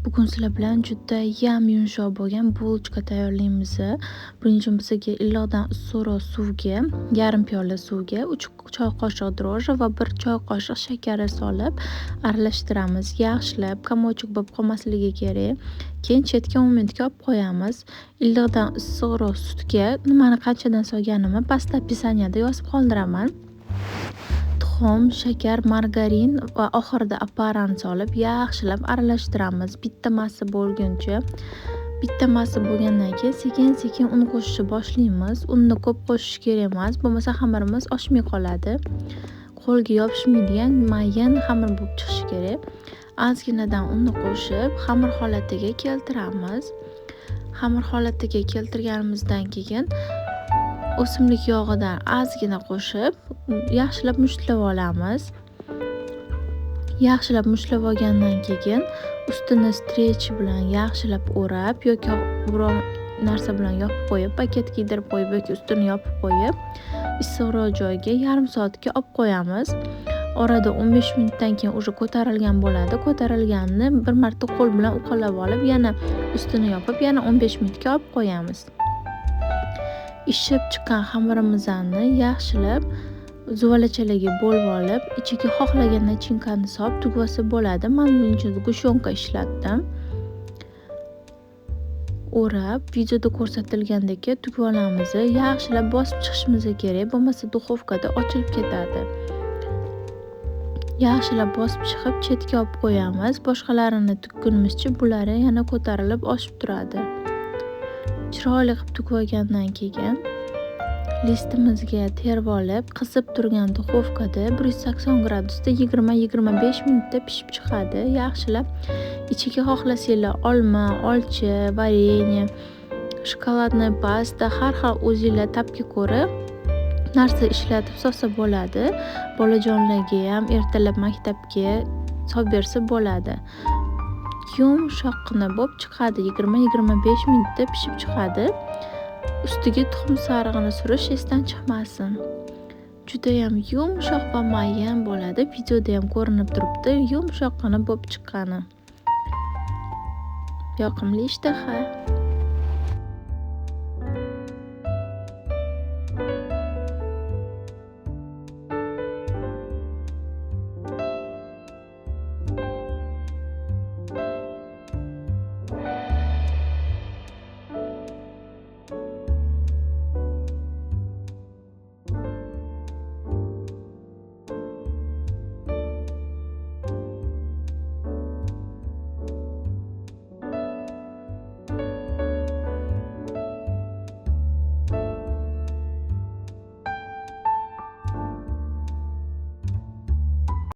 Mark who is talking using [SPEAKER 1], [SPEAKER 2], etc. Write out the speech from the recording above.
[SPEAKER 1] Bugun sizlar bilan judayam yumshoq bo'lgan булочка tayyorlaymiz. Buning uchun bizga iliqdan issiqroq suvga, yarim piyola suvga 3 choy qoshiq дрожжи va 1 choy qoshiq shakar solib aralashtiramiz. Yaxshilab комочек bo'lib qolmasligi kerak. Keyin chetga 10 minutga olib qo'yamiz. Iliqdan issiqroq sutga nimani qanchadan solganimni pastda описание da yozib qoldiraman. Tuxum, shakar, margarin va oxirida опара ni solib yaxshilab aralashtiramiz. Bitta massa bo'lguncha. Bitta massa bo'lgandan keyin sekin-sekin un qo'shishni boshlaymiz. Unni ko'p qo'shish kerak emas, bo'lmasa xamirimiz oshmay qoladi. Qo'lga yopishmaydigan mayin xamir bo'lib chiqishi kerak. Ozginadan unni qo'shib, xamir holatiga keltiramiz. Xamir holatiga keltirganimizdan keyin o'simlik yog'idan ozgina qo'shib, yaxshilab mushtlab olamiz. Yaxshilab mushtlab olgandan keyin ustini стрейч bilan yaxshilab o'rab yoki biron narsa bilan yopib qo'yib, paket kiydirib qo'yib yoki ustini yopib qo'yib, issiqroq joyga yarim soatga olib qo'yamiz. Orada 15 minutdan keyin уже ko'tarilgan bo'ladi. Ko'tarilganini bir marta qo'l bilan uqalab olib, yana ustini yopib, yana 15 minutga olib qo'yamiz. Ishib chiqqan xamirimizni yaxshilab zuvalachalarga bo'lib olib, ichiga xohlagan начинка ni solib tugib olsa bo'ladi. Men buning uchun сгущёнка ishlatdim. O'rab, videoda ko'rsatilgandek tugib olamiz. Yaxshilab bosib chiqishimiz kerak, bo'lmasa духовка da ochilib ketadi. Yaxshilab bosib chiqib, chetga olib qo'yamiz. Boshqalarini tukkunimizcha bulari yana ko'tarilib oshib turadi. Chiroyli qilib tugib olgandan keyin лист imizga terib olib, qizib turgan духовка da 180 gradusda 20-25 minutda pishib chiqadi. Yaxshilab ichiga xohlasanglar olma, olcha, варенье, шоколадная паста, har xil o'zinglar ta'bga ko'ra narsa ishlatib solsa bo'ladi. Bolajonlarga ham ertalab maktabga solib bersa bo'ladi. Yumshoqqina bo'lib chiqadi. 20-25 minutda pishib chiqadi. Ustiga tuxum sarig'ini surish esdan chiqmasin. Judayam yumshoq va mayin bo'ladi. Videoda ham ko'rinib turibdi, yumshoqqina bo'lib chiqqani. Yoqimli ishtaha.